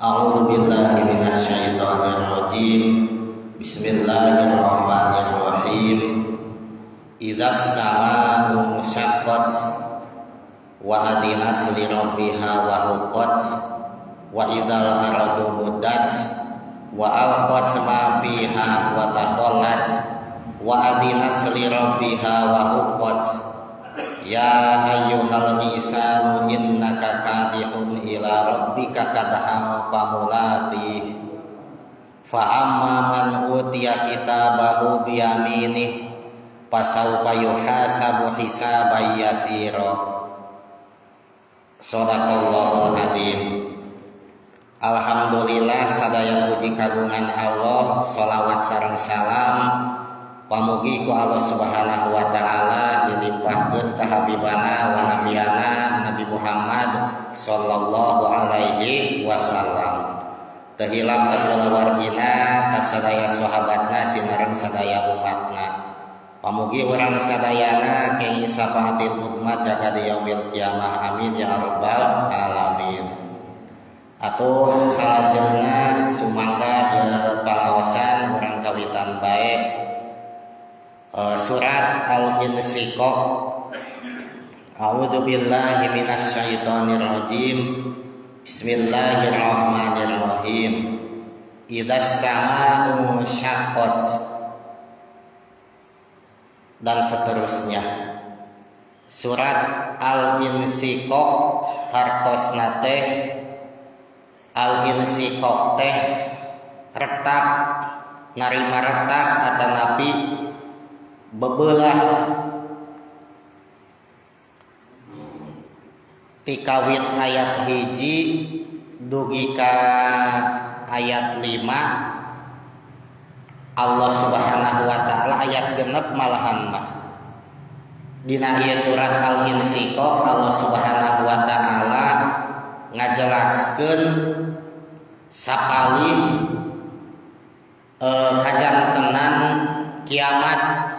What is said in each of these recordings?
A'udzu billahi minasyaitonir rajim. Bismillahirrahmanirrahim. Idzas samaa'u syaqqat wa adinat li rabbiha wa huqqat wa idzal ardu muddat wa alqat ma fiha wa takhallat wa adinat li rabbiha wa huqqat. Ya ayyuhal insanu innaka kadihun ila rabbika kadhan famulaqih. Fa amma man utiya kitabahu biyaminih fasawfa yuhasabu hisaban yasira. Shadaqallahul adzim. Alhamdulillah sadaya puji kagungan Allah, sholawat sareng salam pamugi ku Allah Subhanahu wa taala dilimpahkeun ka habibana wa nabiyana Nabi Muhammad sallallahu alaihi wasallam. Teu hilap ka kulawargina, ka sadaya sahabatna sinareng sadaya umatna. Pamugi urang sadayana kenging syafaatil udzma jaga di yaumil kiamah, amin ya rabbal alamin. Atuh salajengna sumangga ieu pangaosan urang kawitan bae surat Al-Insyiqaq. A'udzu billahi minasyaitonir rajim. Bismillahirrahmanirrahim. Idzas samaa'u syaqqat dan seterusnya. Surat Al-Insyiqaq hartosna teh Al-Insyiqaq teh retak, narima retak atanapi bebelah tikawit ayat 1 dugi ka ayat 5. Allah Subhanahu wa taala ayat 6 malahan mah. Dina ieu surat Al-Insyiqaq Allah Subhanahu wa taala ngajelaskeun sapalih kajantenan kiamat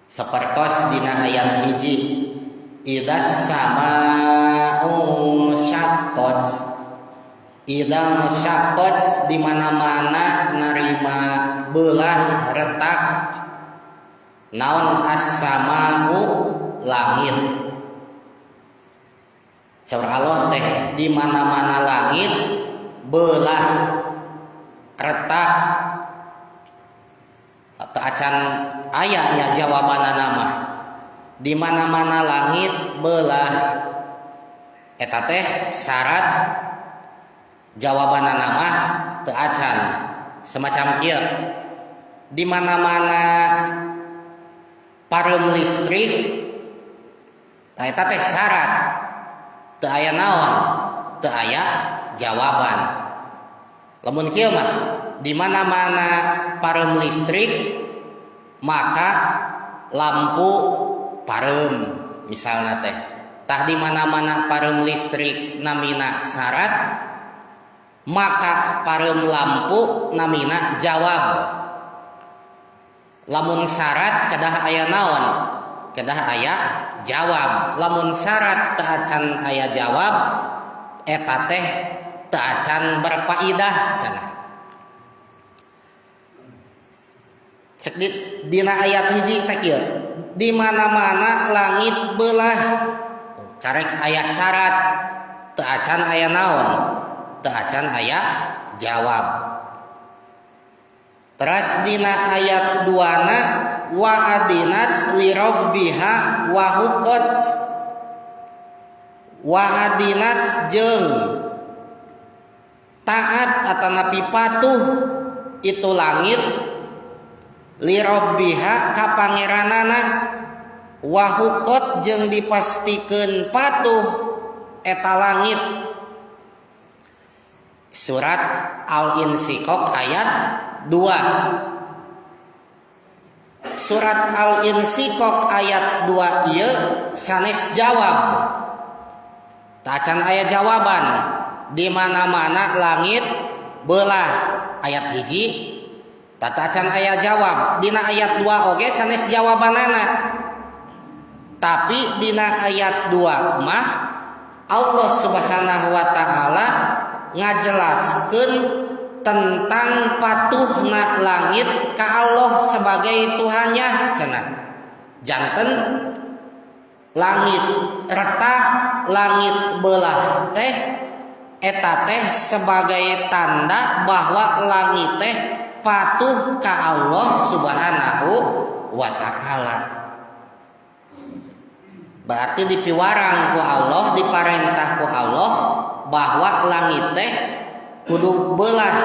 sapertos dina ayat 1 idzas samaa'u syaqqat. Idza syaqqat di mana-mana narima belah retak naon as-samaa'u langit. Saur Allah teh di mana-mana langit belah retak atau acan ayahnya jawabanana mah. Di mana-mana langit belah eta teh syarat jawabanana mah teu acan. Semacam kieu, di mana-mana pareum listrik tah eta teh syarat teu aya naon, teu aya jawaban. Lamun kieu mah di mana-mana pareum listrik maka lampu pareum misalna teh. Tah di mana-mana pareum listrik namina syarat maka pareum lampu namina jawab. Lamun syarat kedah aya naon, kedah aya jawab. Lamun syarat teu acan aya jawab eta teh teu acan berfaidah sana. Cek dina ayat 1 teh kieu, di mana-mana langit belah karek aya syarat teu acan aya naon, teu acan aya jawab. Terus dina ayat 2 na wa adinat li rabbiha wa huqat. Wa adinat jeung taat atanapi patuh itu langit li rabbiha ka pangeranana wa huqat jeung dipastikeun patuh eta langit. Surat Al-Insyiqaq ayat 2. Surat Al-Insyiqaq ayat 2 ieu sanes jawab. Tacan aya jawaban. Di mana-mana langit belah ayat 1 tatacan aya jawab. Dina ayat 2 oge sanes jawabanana. Tapi dina ayat 2 mah Allah Subhanahu wa taala ngajelaskeun tentang patuhna langit ka Allah sebagai Tuhannya cenah. Janten langit retak, langit belah teh eta teh sebagai tanda bahwa langit teh patuh ka Allah Subhanahu wa ta'ala. Berarti dipiwarang ku Allah, diparentah ku Allah bahwa langit teh kudu belah.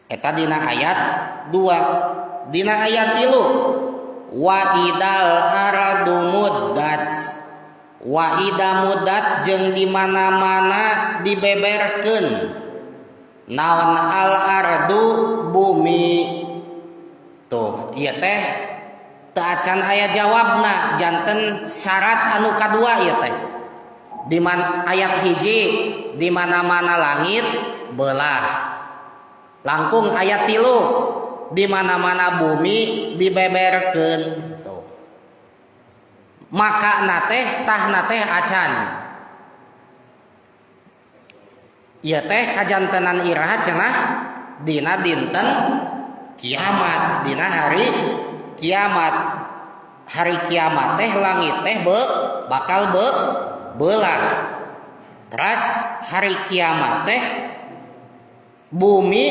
Eta dina ayat 2. Dina ayat 3, wa idal ardu muddat. Wa ida muddat jeung di mana-mana dibeberkeun naon al ardu bumi. Tuh ieu teh teu acan aya jawabna, janten syarat anu kadua ieu teh. Di ayat hiji di mana-mana langit belah. Langkung ayat 3 di mana-mana bumi dibeberkeun. Tuh. Maka na teh tahna teh acan. Ieu teh kajantenan iraha cenah dina dinten kiamat, dina hari kiamat. Hari kiamat teh langit teh bakal belah. Terus hari kiamat teh bumi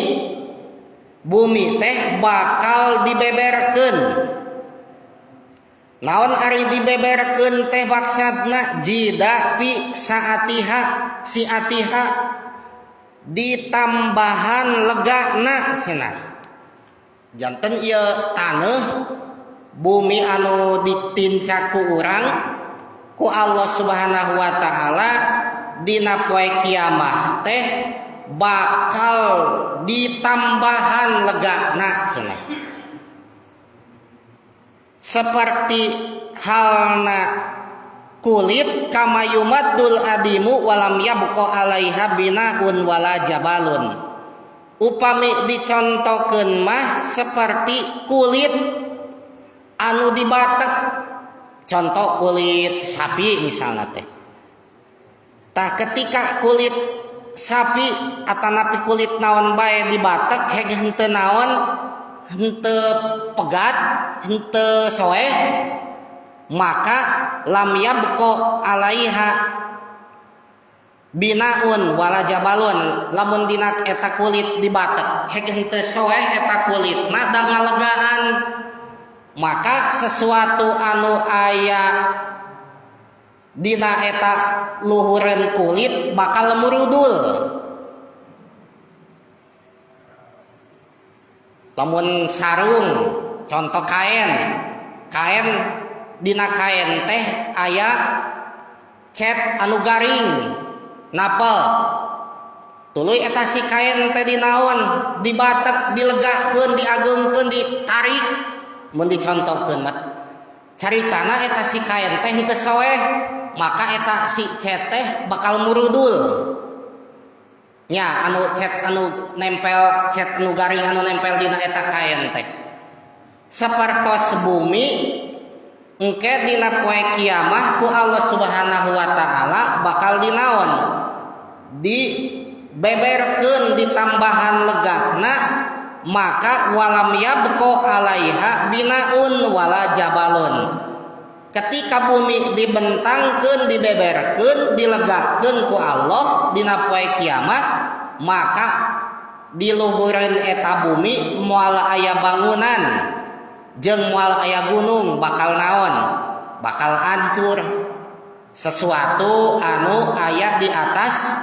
teh bakal dibeberkeun. Naon ari dibeberkeun teh maksudna jida fi saatiha siatiha, ditambahan legana cenah. Janten ieu taneuh bumi anu ditincak ku urang ku Allah Subhanahu wa ta'ala dina poe kiamah teh bakal ditambahan legana cenah. Seperti halna kulit kama yumaddul adimu walam yabqa alaiha binaun wala jabalun. Upami dicontokeun mah seperti kulit anu dibatek, contoh kulit sapi misalna teh. Tah ketika kulit sapi atanapi kulit naon bae dibatek heg henteu naon, henteu pegat, henteu soeh, maka lam yabqa alaiha binaun wala jabalun. Lamun dina eta kulit dibatek heg henteu soeh eta kulitna da ngalegaan, maka sesuatu anu aya dina eta luhureun kulit bakal murudul. Lamun sarung, contoh kain, kain dina kain teh aya cet anu garing napel, tuluy eta si kain teh dinaon, dibatek, dilegakeun, diageungkeun, ditarik. Mun dicontohkeun mah caritana eta si kain teh henteu soeh, maka eta si cet teh bakal murudul. Nya anu cet anu nempel, cet anu garing anu nempel dina eta kain teh. Sapertos bumi engke dina poe kiamah ku Allah Subhanahu wa ta'ala bakal dinaon, dibeberkeun, ditambahan legana, maka walam yabqa alaiha binaun wala jabalun. Ketika bumi dibentangkeun, dibeberkeun, dilegakeun ku Allah dina poe kiamat, maka di luhureun eta bumi moal aya bangunan jeung moal aya gunung, bakal naon? Bakal hancur. Sesuatu anu aya di atas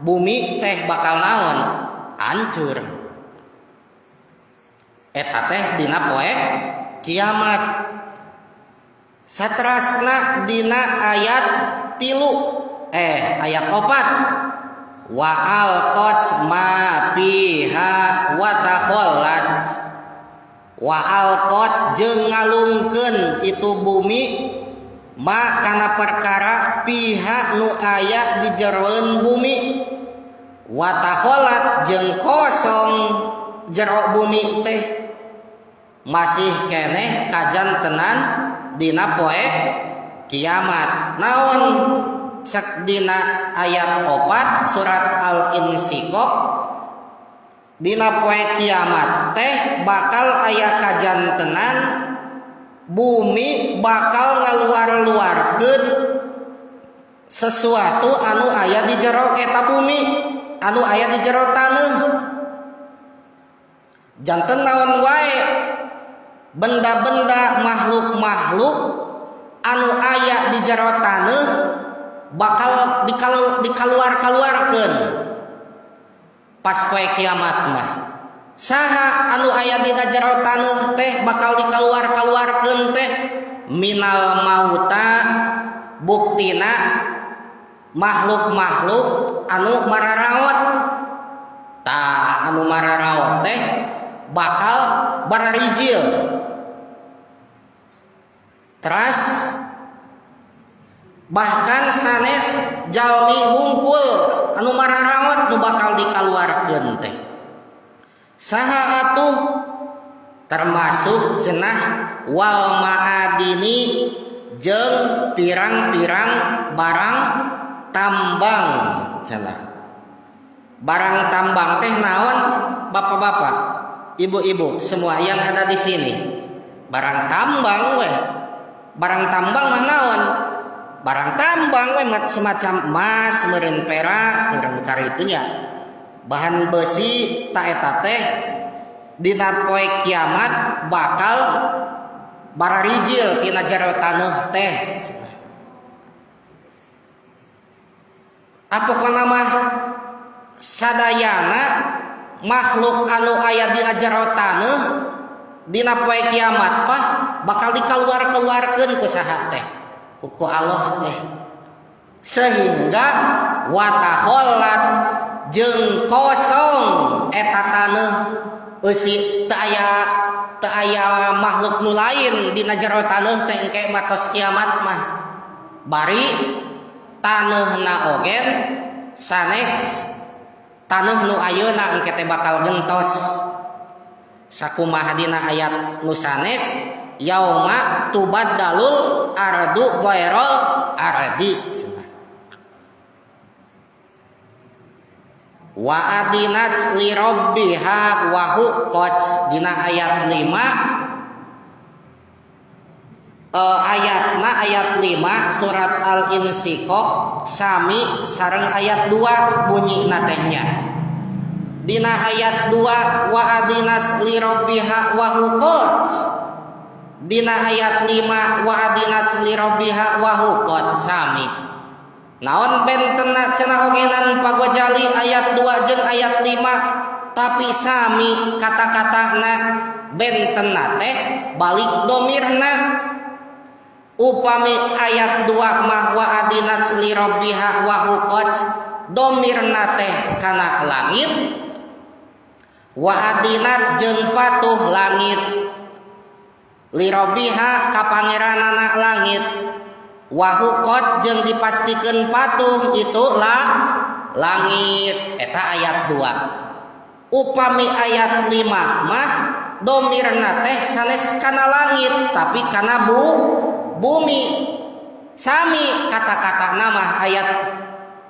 bumi teh bakal naon? Hancur. Eta teh dina poe kiamat. Satrasna dina ayat 3 ayat 4, wa alqat ma fiha wa takhallat. Wa alqat jeung ngalungkeun itu bumi ma kana perkara fiha nu aya di jeroeun bumi, wa takhallat jeung kosong jero bumi teh masih keneh kajantenan dina poe kiamat. Naon Cek dina ayat 4 surat Al-Insyiqaq, dina poe kiamat teh bakal aya kajantenan bumi bakal ngaluar-luarkeun sesuatu anu aya di jero eta bumi, anu aya di jero taneuh. Janten naon wae benda-benda makhluk-makhluk anu aya di jero taneuh bakal dikaluar-kaluarkeun pas poe kiamat mah. Saha anu aya dina jero taneuh teh bakal dikaluar-kaluarkeun teh? Minal mauta, buktina makhluk-makhluk anu mararaot. Tah anu mararaot teh bakal bararijil. Teras bahkan sanes jalmi hungkul anu mararaot nu bakal dikaluarkeun teh. Saha atuh? Termasuk cenah wal ma'adini jeung pirang-pirang barang tambang cenah. Barang tambang teh naon? Bapak-bapak, ibu-ibu semua yang ada di sini. Barang tambang weh. Barang tambang mah naon? Barang tambang weh semacam emas, meureun perak, meureun karitunya. Bahan besi ta eta teh dina poe kiamat bakal bararijil tina jero taneuh teh. Apokona mah sadayana makhluk anu aya dina jero taneuh dina poe kiamat mah bakal dikaluar-keluarkeun ku saha teh? Ku Allah teh. Sehingga watahollat jeung kosong eta taneuh eusi teu aya makhluk nu lain dina jero taneuh teh engke matos kiamat mah. Bari taneuhna ogen sanes taneuh nu ayeuna engke teh bakal gentos. Sakumaha dina ayat nu sanes, yauma tubaddalul ardu ghairal ardi. Wa adinat li rabbiha wa huqqat dina ayat 5, ayatna ayat 5 surat Al-Insyiqaq sami sareng ayat 2 bunyina tehnya. Dina ayat 2 wa adinat li rabbiha wa huqqat, dina ayat 5 wa adinat li rabbiha wa huqqat sami. Naon bentenna cenah ogenan Pagojali ayat 2 jeung ayat 5 tapi sami kata-katana, bentenna teh balik domirna. Upami ayat 2 mah wa adinat li rabbiha wa huqqat, domirna teh kana langit, wa adinat jeung patuh langit, li rabbiha ka pangeranana langit, wa huqqat jeung dipastikeun patuh itu lah langit. Eta ayat 2. Upami ayat 5 mah domirna teh sanes kana langit tapi kana bumi. Sami kata-katana mah ayat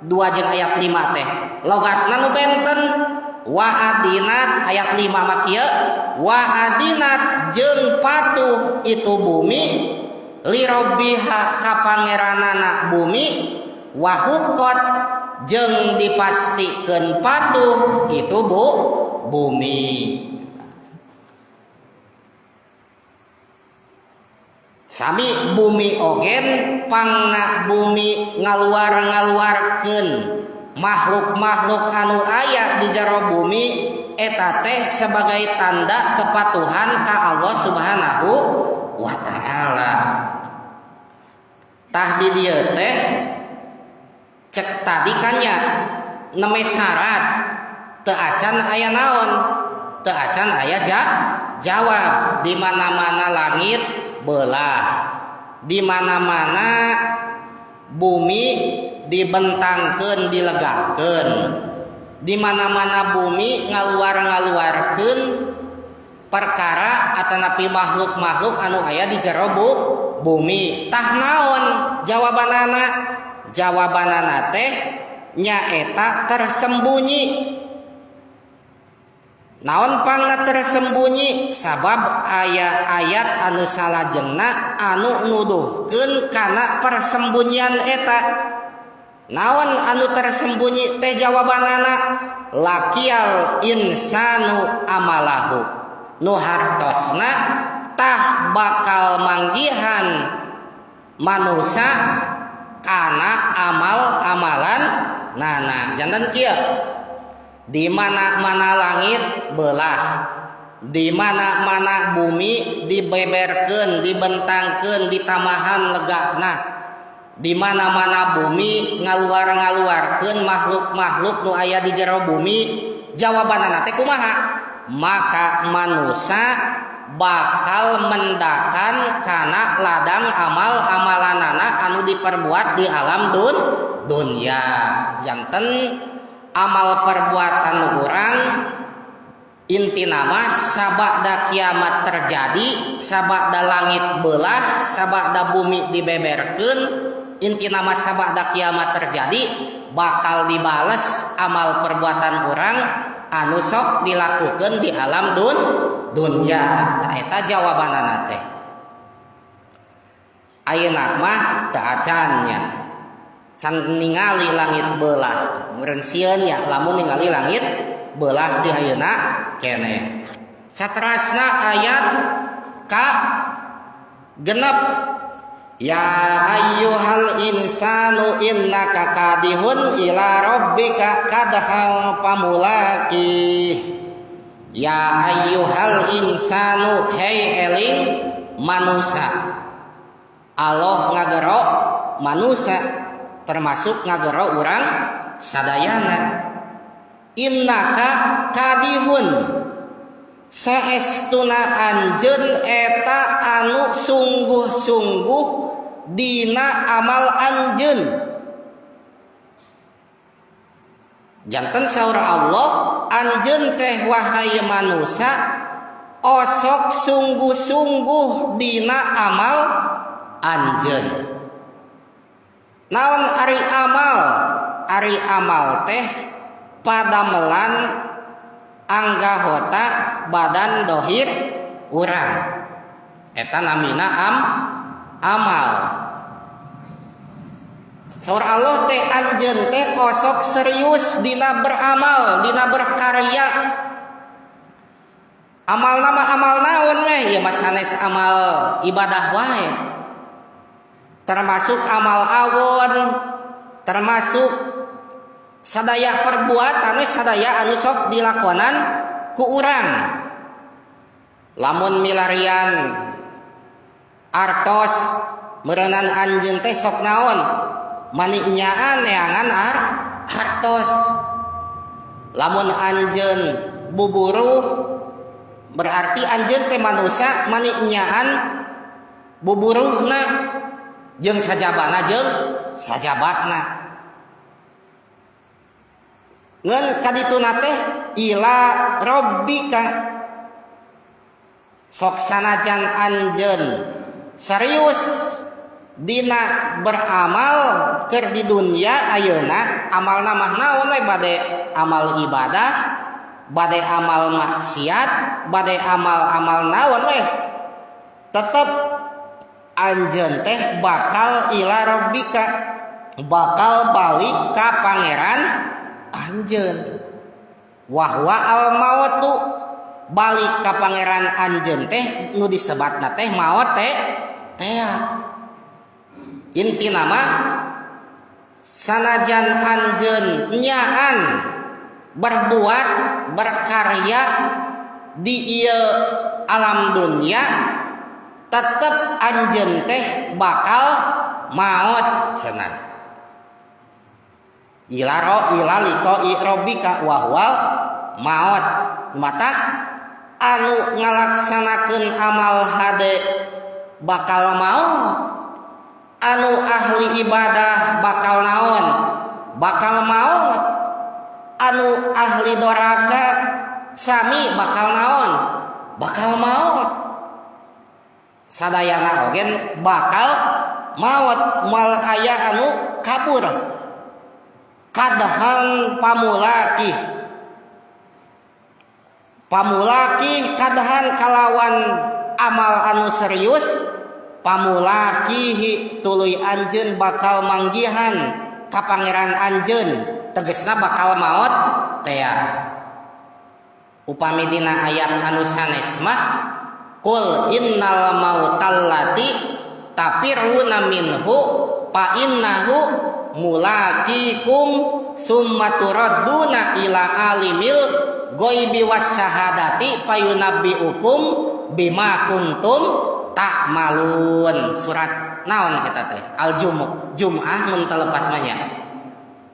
2 jeung ayat 5 teh logatna nu benten. Wa adinat ayat 5 mah kieu, wa adinat jeung patuh itu bumi, li rabbiha ka pangeranana bumi, wa huqqat jeung dipastikeun patuh itu bumi. Sami bumi ogen pangna bumi ngaluar-ngaluarkeun makhluk-makhluk anu aya di jero bumi eta teh sebagai tanda kepatuhan ka Allah Subhanahu wa taala. Tah di dieu teh cek tadi kan nya neme syarat teu acan aya naon, teu acan aya jawab. Di mana-mana langit belah, di mana-mana bumi dibentangkeun dilegakeun, di mana-mana bumi ngaluar-ngaluarkeun perkara atanapi makhluk-makhluk anu aya di jero bumi. Tah naon jawabanana? Jawabanana teh nyaeta tersembunyi. Naon pangna tersembunyi? Sabab aya ayat anu salajengna anu nuduhkeun kana persembunyian eta. Naon anu tersembunyi teh jawabanana? Lakial insanu amalahu. Nu hartosna tah bakal manggihan manusia kana amal-amalan nana. Janten kieu, di mana-mana langit belah, di mana-mana bumi dibeberkeun, dibentangkeun, ditamahan legana, di mana-mana bumi ngaluar-ngaluarkeun makhluk-makhluk nu aya di jero bumi. Jawabanana teh kumaha? Maka manusia bakal mendakan kana ladang amal amalanana anu diperbuat di alam dunia. Janten amal perbuatan orang inti nama sabada kiamat terjadi, sabada langit belah, sabada bumi dibeberkeun, inti nama sabada kiamat terjadi bakal dibales amal perbuatan orang anu sok dilakukan di alam dunia. Eta jawabanana teh. Ayeuna mah teu acan nya, can ningali langit belah, meureun sieun nya lamun ningali langit belah di ayeuna keneh. Saterasna ayat ka genep, ya ayyuhal insanu innaka kadihun ila rabbika kadhal pamulaki. Ya ayyuhal insanu, hei eling manusia. Allah ngagero manusia, termasuk ngagero urang sadayana. Innaka kadihun, saestuna anjeun eta anu sungguh-sungguh dina amal anjeun. Janten saur Allah, anjeun teh wahai manusia osok sungguh-sungguh dina amal anjeun. Naon ari amal? Ari amal teh padamelan anggahota badan dohir urang. Eta namina amal. Saur Allah teh anjeun teh osok serius dina beramal, dina berkarya. Amal nama amal naon weh? Ya mah sanes amal ibadah wae. Termasuk amal awon, termasuk sadaya perbuatan we, sadaya anu sok dilakonan ku urang. Lamun milarian artos meureunan anjeun teh sok naon? Maninyaan neangan hartos. Lamun anjeun buburuh berarti anjeun teh manusia maninyaan buburuhna jeung sajabana jeung sajabana. Ngan kadituna teh ila rabbika, sok sanajan anjeun serius dina beramal keur di dunia ayeuna, amalna mah naon we? Bade amal ibadah, bade amal maksiat, bade amal-amal naon we, tetep anjeun teh bakal ila rabbika, bakal balik ka pangeran anjeun. Wahwa al mautu, balik ka pangeran anjeun teh nu disebatna teh maot teh tea. Inti nama sanajan anjeun nyaan berbuat berkarya di ieu alam dunia, tetep anjeun teh bakal maot cenah. Ila ro ila liqa'i rabbika wa huwal maot. Mata anu ngalaksanakeun amal hade bakal maot, anu ahli ibadah bakal naon? Bakal maot. Anu ahli doraka sami bakal naon? Bakal maot. Sadayana ogen bakal Maot moal aya anu kabur. Kadhan pamulaki, pamulaki kadhan kalawan amal anu serius, pamulakihi tuluy anjeun bakal manggihan ka Pangeran anjeun, tegesna bakal maot tea. Upami dina ayat anu sanes mah, qul innal mautallati tafirruna minhu fa innahu mulaqikum summa turadduna ila alimil ghaibi wasyahadati fayunabbiukum bima kuntum ta'malun. Surat naon eta teh? Al-Jumu'ah, Jum'ah mun telepat mah nya.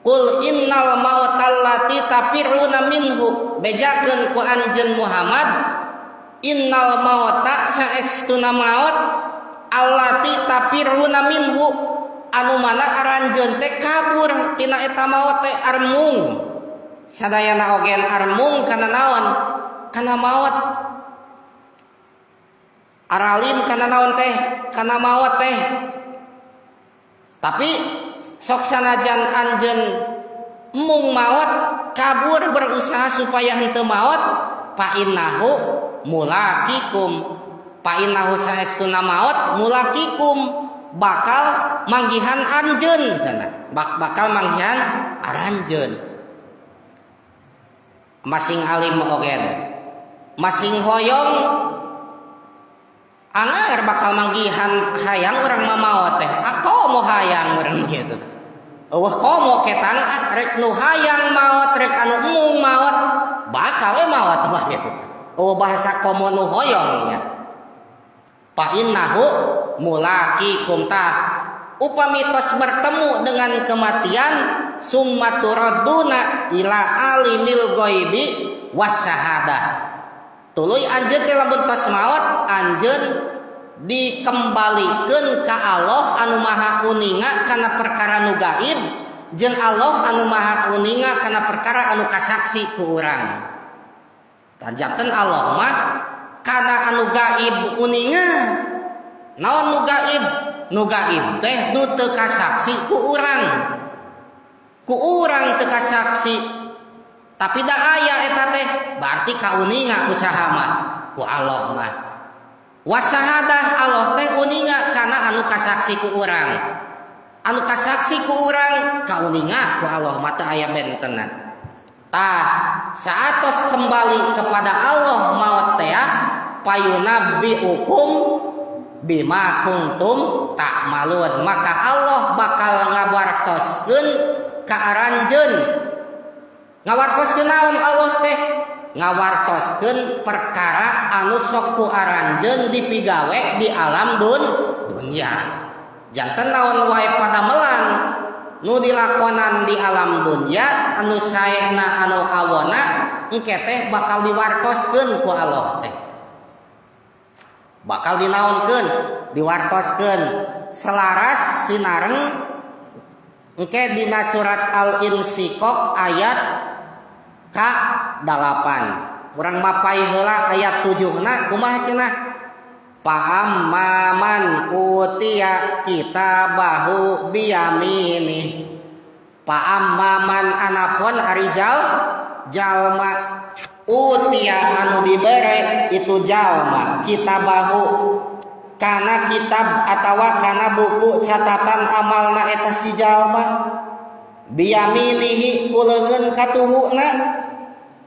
Qul innal mautallati tafirruna minhu, bejakeun ku anjeun Muhammad, innal mauta saestuna maut, allati tafirruna minhu anu mana aranjeun teh kabur tina eta maut teh, armung sadayana ogen armung kana naon? Kana maut. Aralim kana naon teh? Kana maut teh. Tapi sok sanajan anjeun mung maut, kabur, berusaha supaya henteu maut, fa innahu mulaqikum, fa innahu saestuna maut, mulaqikum bakal manggihan anjeun cenah, bakal manggihan aranjeun. Masing alim ogen masing hoyong anger bakal manggihan, hayang urang mah maot teh, komo hayang urang gitu. Eueuh komo ketang ah, rek nu hayang maot, rek anu embung maot, bakal we maot mah gitu. Eueuh bahasa komo nu hoyong nya. Fa innahu mulaqikum, tah upami tos bertemu dengan kematian, summa turadduna ila alimil ghaibi wasyahadah, tuluy anjeun teh lamun tos maot anjeun dikembalikeun ka Allah anu maha uninga kana perkara nu gaib jeung Allah anu maha uninga kana perkara anu kasaksi ku urang. Janten Allah mah kana anu gaib uninga. Naon nu gaib? Nu gaib teh nu teu kasaksi ku urang, ku urang teu kasaksi, tapi da aya eta teh, berarti kauninga ku saha mah? Ku Allah mah. Wasahadah, Allah teh uninga kana anu kasaksi ku urang. Anu kasaksi ku urang kauninga ku Allah mah, teu aya bentena. Tah, saatos kembali kepada Allah maut teh, fayunabbiukum bima kuntum ta'malun, maka Allah bakal ngabartoskeun ka aranjeun. Ngawartoskeun naon Allah teh? Ngawartoskeun perkara anu sok ku aranjeun dipigawe di alam dunya. Janten naon wae padamelan nu dilakonan di alam dunya, anu saena anu awona, engke teh bakal diwartoskeun ku Allah teh, bakal dinaonkeun? Diwartoskeun. Selaras sinareng engke dina surat Al-Insyiqaq ayat ka-8. Urang mapay heula ayat 7 na kumaha cenah? Fa ammaman utiya kitabahu biyaminih, fa ammaman anapun ari jalma, utia anu dibere itu jalma, kitabahu kana kitab atawa kana buku catatan amalna eta si jalma, biyaminihi ku leungeun katuhuna,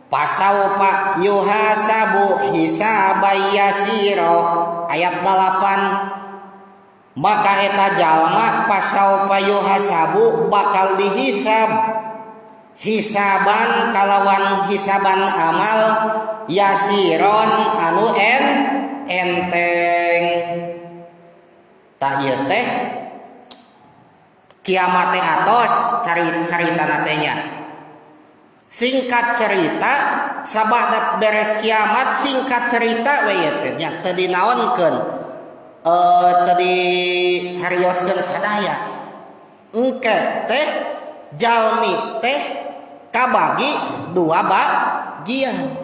fasaufa yuhasabu hisaban yasiro. Ayat 8, maka eta jalma fasaufa yuhasabu bakal dihisab, hisaban kalawan hisaban amal, yasiron anu enteng. Tah, ieu teh kiamat teh atos cari caritana teh nya. Singkat cerita, sabada beres kiamat, singkat cerita we ieu teh nya, teu dinaonkeun, teu dicarioskeun sadaya. Engke teh jalmi teh kabagi dua bagian.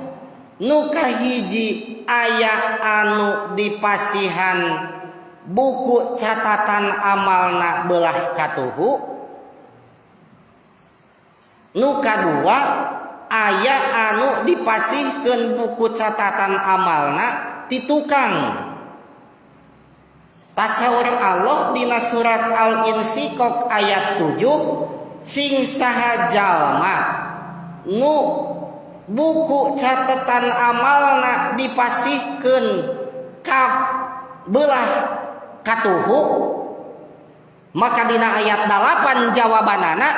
Nu kahiji aya anu dipasihan. buku catatan amalna belah katuhu, nu kadua aya anu dipasihkeun buku catatan amalna ti tukang. Tasawur Allah dina surat Al-Insyiqaq ayat 7, sing saha jalma nu buku catatan amalna dipasihkeun ka belah katuhu, maka dina ayat 8 jawabanana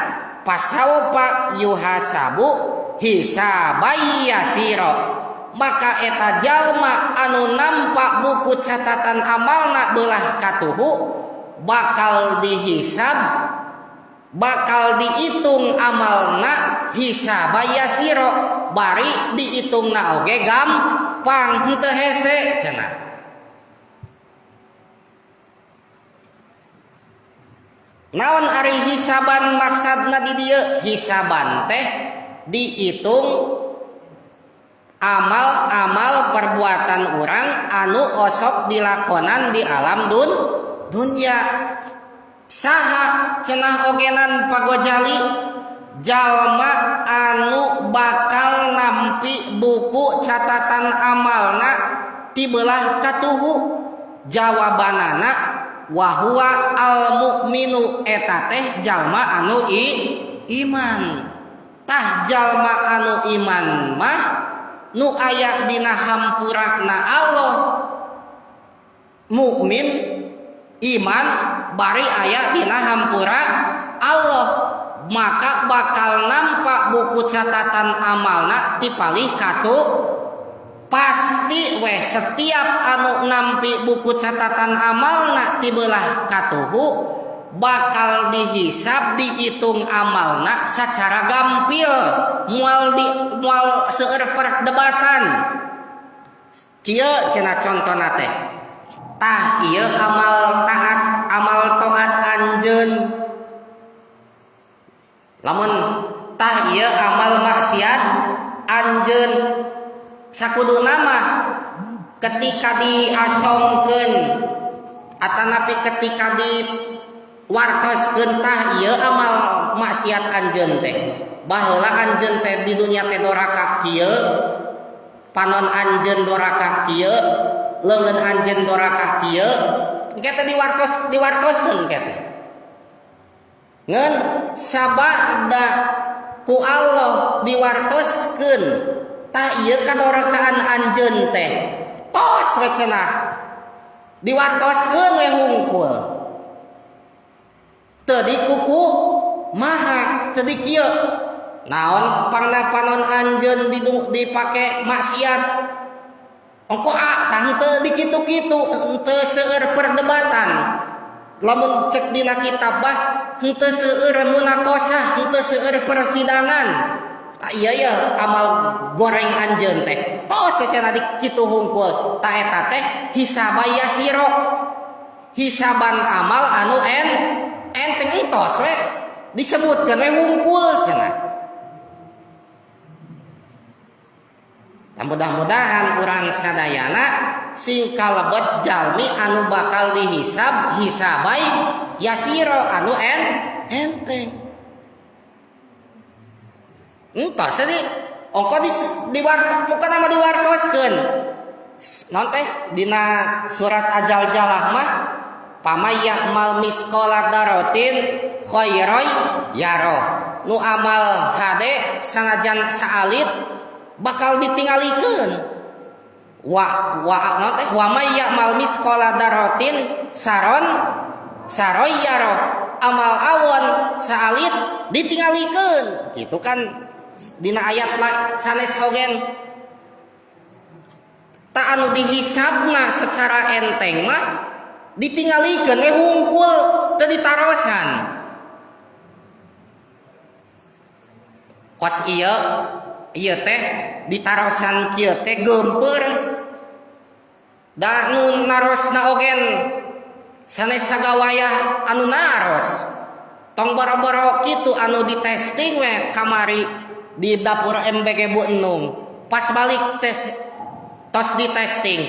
pasaupa yuhasabu hisaban yasira. Maka eta jalma anu nampak buku catatan amalna belah katuhu bakal dihisab, bakal dihitung amalna hisaban yasira, bari dihitungna oge gampang henteu hese cenah. Naon ari hisaban maksudna di dieu? Hisaban teh dihitung amal-amal perbuatan orang anu osok dilakonan di alam dunia. Saha cenah ogenan pagojali jalma anu bakal nampi buku catatan amalna ti belah katuhu, jawabanana wa huwa al mukminu, eta teh jalma anu iman. Tah jalma anu iman mah nu aya dina hampurana Allah, mukmin iman bari aya dina hampura Allah, maka bakal nampak buku catatan amalna ti palih katu. Pasti weh setiap anu nampi buku catatan amalna ti belah katuhu bakal dihisab, dihitung amalna secara gampil, moal seueur perdebatan. Kieu cenah contona teh, tah ieu amal taat, amal taat anjeun, lamun tah ieu amal maksiat anjeun. Sakuduna mah ketika diasongkeun atanapi ketika diwartoskeun tah ieu amal maksiat anjeun teh, baheula anjeun teh di dunia teh doraka kieu, panon anjeun doraka kieu, leungeun anjeun doraka kieu, engke teh diwartoskeun engke teh. Ngan sabada ku Allah diwartoskeun tah ieu kadorakaan anjeun teh tos we cenah diwartoskeun we hungkul, teu dikuku maha, teu dikieu naon pangna panon anjeun dipake maksiat ongko tah henteu dikitu-kitu, henteu seueur perdebatan. Lamun cek dina kitab bah henteu seueur munakosah, henteu seueur persidangan. Tah iya ya amal goreng anjeun teh tos cenah dikitu hungkul. Tah eta teh hisaban yasiro, hisaban amal anu enteng entos we disebutkeun we hungkul cenah. Tah mudah-mudahan urang sadayana sing kalebet jalmi anu bakal dihisab hisabai yasiro anu enteng. Entos di ongko di pokona mah diwartoskeun. Naon teh dina surat Al-Zalzalah mah pamay ya'mal misqala dzarratin khairan yarah. Nu amal hade sanajan saalit bakal ditingalikeun. Wa wa naon teh wa may ya'mal misqala dzarratin saron saroy yarah. Amal awon saalit ditingalikeun. Gitu kan dina ayat sanes ogen. Tak anu dihisabna secara enteng mah ditinggalikeun we hungkul teu ditarosan. Kos ieu ieu teh ditarosan kieu teh geumpeur. Da nu narosna ogen sanes sagawayah anu naros. Tong boro-boro kitu anu ditesting we kamari di dapur MBG Bu Enung. Pas balik teh tos di testing.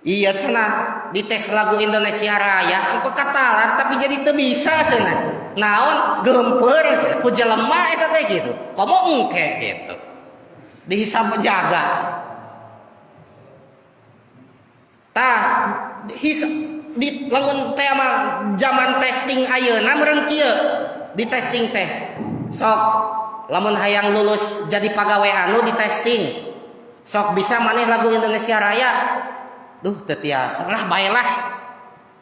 Iya cenah, dites lagu Indonesia Raya engko katalar, tapi jadi teu bisa cenah. Naon geumpeur ku jelema eta teh gitu. Komo engke gitu. Dihisab jaga. Tah his di lamun teh mah zaman testing ayeuna meureun kieu di testing teh. Sok lamun hayang lulus jadi pagawe anu di testing. Sok bisa maneh lagu Indonesia Raya. Duh teu tiasa lah, baelah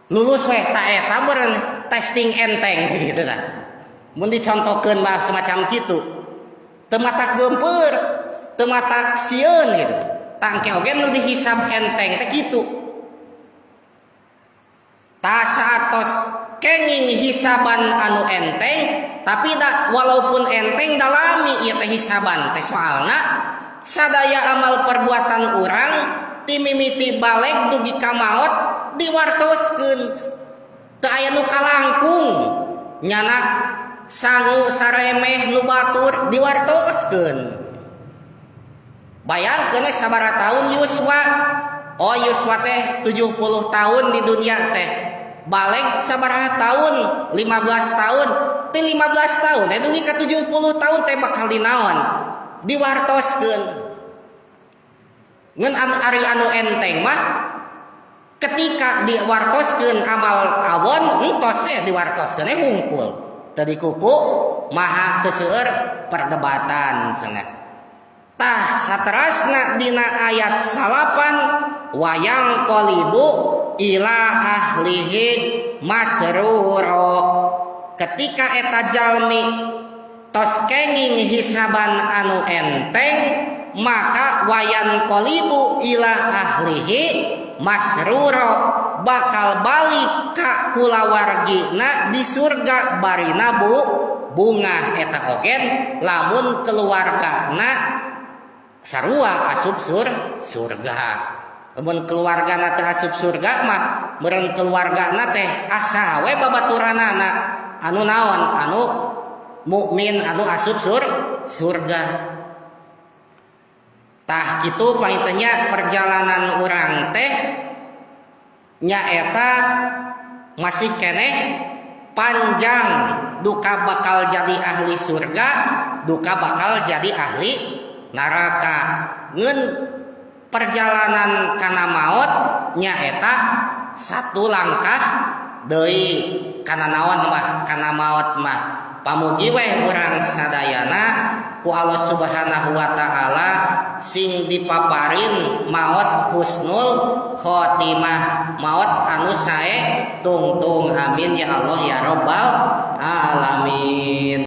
lulus weh. Tak eta meureun testing enteng gitu tah. Mun dicontohkeun mah semacam kitu. Teu matak geumpeur, teu matak sieun gitu. Tah engke oge nu dihisab enteng teh kitu. Tah saatos kenging hisaban anu enteng, tapi da walaupun enteng dalami ieu teh hisaban teh, soalna sadaya amal perbuatan urang ti mimiti baleg dugi ka maot diwartoskeun, teu aya nu kalangkung. Nyanak sangu saremeh nu batur diwartoskeun. Bayangkeun we sabaraha tahun yuswa. Oh, yuswa teh 70 tahun di dunia teh. Baleg sabaraha tahun? 15 tahun. Ti 15 tahun teh dugi ka 70 tahun teh bakal dinaon? Diwartoskeun. Ngan ari anu enteng mah ketika diwartoskeun amal awon entos we, diwartoskeun we hungkul. Teu kuku maha, teu seueur perdebatan cenah. Tah saterasna dina ayat 9, wayanqalibu ila ahlihi masruro. Ketika eta jalmi tos kenging hisaban anu enteng, maka wayanqalibu ila ahlihi masruro, bakal balik ka kulawargina di surga barina bu bungah. Eta ogen lamun keluargana sarua asup surga. Lamun keluargana teh asup surga mah meureun keluargana teh asa we babaturanana anu naon, anu mukmin, anu asup surga. Tah kitu panginten perjalanan urang teh nyaeta masih keneh panjang, duka bakal jadi ahli surga, duka bakal jadi ahli neraka. Ngeun perjalanan kana maut nyaeta satu langkah deui kana naon mah, kana maut mah. Pamugi weh urang sadayana ku Allah Subhanahu wa taala sing dipaparin maut husnul khotimah, maut anu sae tungtung. Amin ya Allah ya rabbal alamin.